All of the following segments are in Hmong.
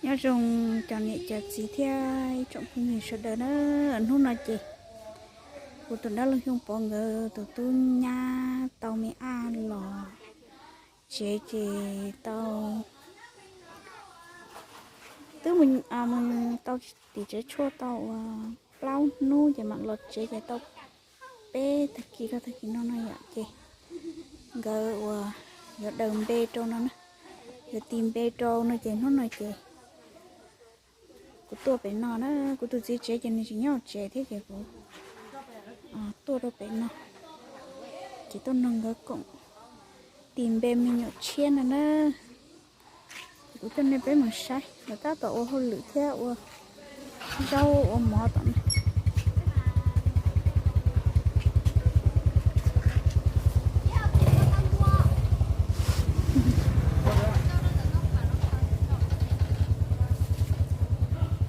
Nyob zoo cov niam cov txiv thiab ib tsoom phooj ywg sawv daws na. Hnub no ces kuv tus dab laug Xyooj Pov nkawd tus tub nyab tau me ab los tsev ces tau, twb mus tau tim tsev tshuaj tau ua plaub hnub ces mam los tsev ces tau peb tag kis rau tag kis no no yom ces nkawd uas yuav daws npe rau no na, yuav tis npe rau no ces hnub no ces kuv tuaj pem no na, kuv tus txiv tsev ces nws tsis nyob tsev thiab ces kuv tuaj rau pem no ces tuaj nrog nkawd koom tis npe me nyuam tshiab no na. Kuv coj nej peb mus saib lawv tab tom ua hauj lwm thiab ua zaub ua mov tom no.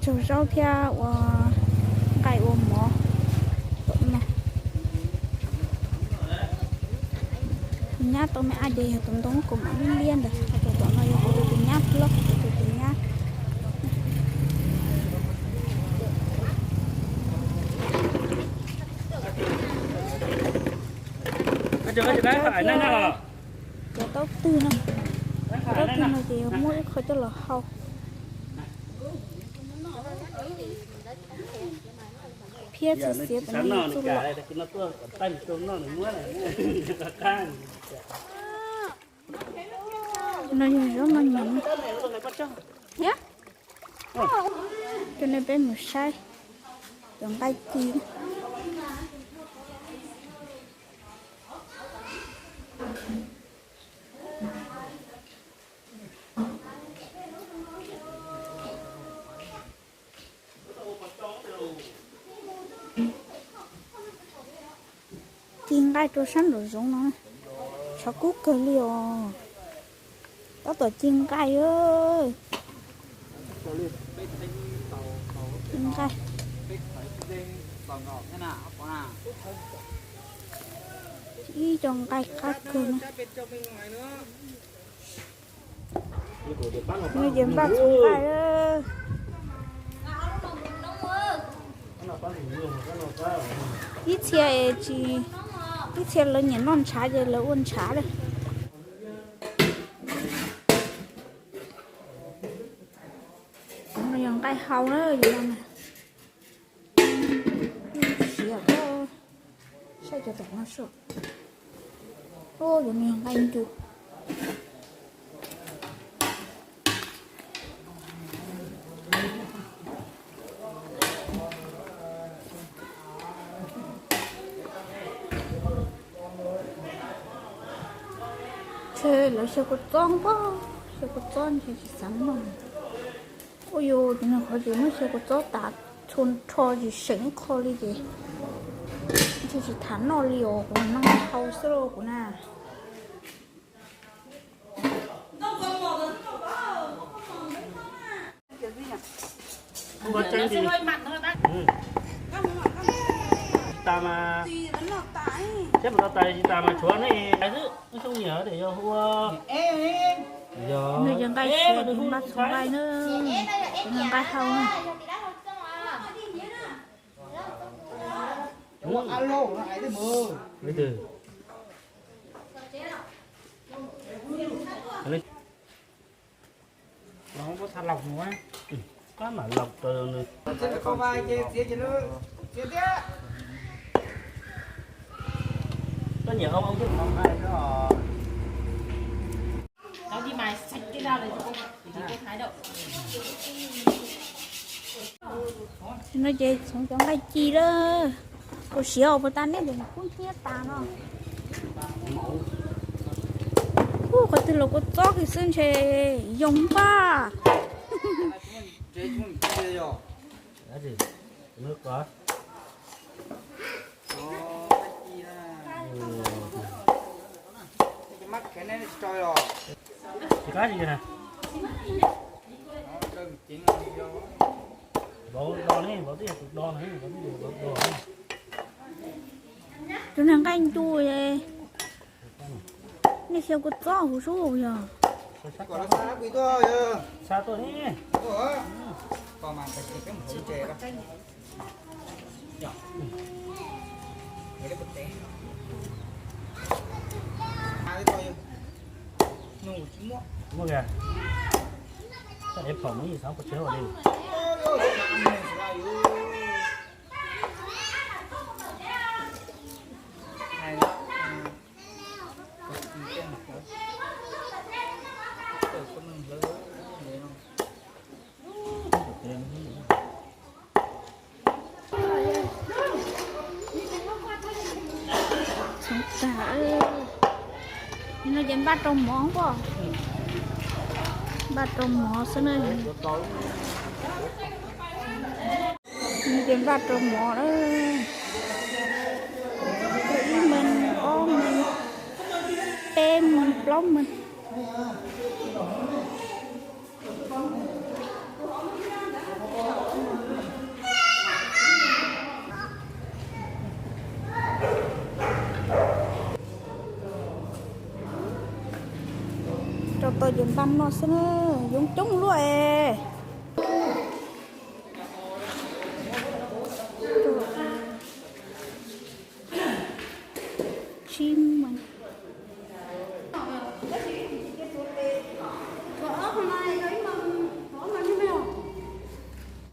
Tsaug zaub thiab ua nqaij ua mov tom no. Tus nyab tau me ab ces yog tus ntoo kaus mom liab liab ntawd, ho tus tom no yog kuv tus nyab hlob, kuv tus nyab. Cov taub twg no, cov taub twg no ces yog muab ib qho coj los hau. Phiab txiav txiav tam no txuj lom. No yog zaub maj nyuam. Coj nej peb mus saib cov nqaij ci. Ci nqaij rau sab nraum zoov no, tshav kub kawg li os. Tab tom ci nqaij, ci nqaij. Ib co nqaij qab kawg no. Nws ces npaj txhoov nqaij. Ib txhia es tsis, ib txhia lawv nyiam noj ntshav ces lawv ua ntshav lawm. Yog nqaij hau na, yog no na. Siav, saib cov tom no soj. Ub, yog nqaij ncu. Ntshe lawv xyaw kua txob npog, xyaw kua txob ntshe tsis xav noj. Ua yus tus niag qhov ces muab xyaw kua txob tas txhua nrho tsis seem ib qho li ces ntshe tsis tham noj li os, kuv noj hau xwb lauj kuv na. Tsis tas mas, saib puas tau tais, tsis tas mas tshuav nej tais xwb, wb xyoo niam tias yog hu ua, yog nqaij, nqaij hau na. Koj mam los rau nws. Koj nyiam ua ua thiab. No ces txhoov cov nqaij ci lawm. Kua siav puas tas neb tes kub hnyiab tas no. Ub, qhov twg los kua txob kiag xwb ntshe yoo npaj. Tsis qab li na. Vauv do ne, vauv twb yog tus do na, vauv twb yog vauv do. Tus niag nqaij ncu, nej xyaw kua txob huv sub yog. Kom lawv xa kuv tuaj yog. Xa tuaj ne. Tuaj. Kom mas peb mus hauv tsev. Muaj kìa. Koj ev phom mus ib xav pos tsev hauj li. Txhoov tag. No ces npaj rau mov pob. Npaj rau mov xwb na. No ces npaj rau mov na. Ib mees, ob mees, peb mees, plaub mees. Rau tau ces npaj noj xwb na, yoov coob luaj es. Tsib mees.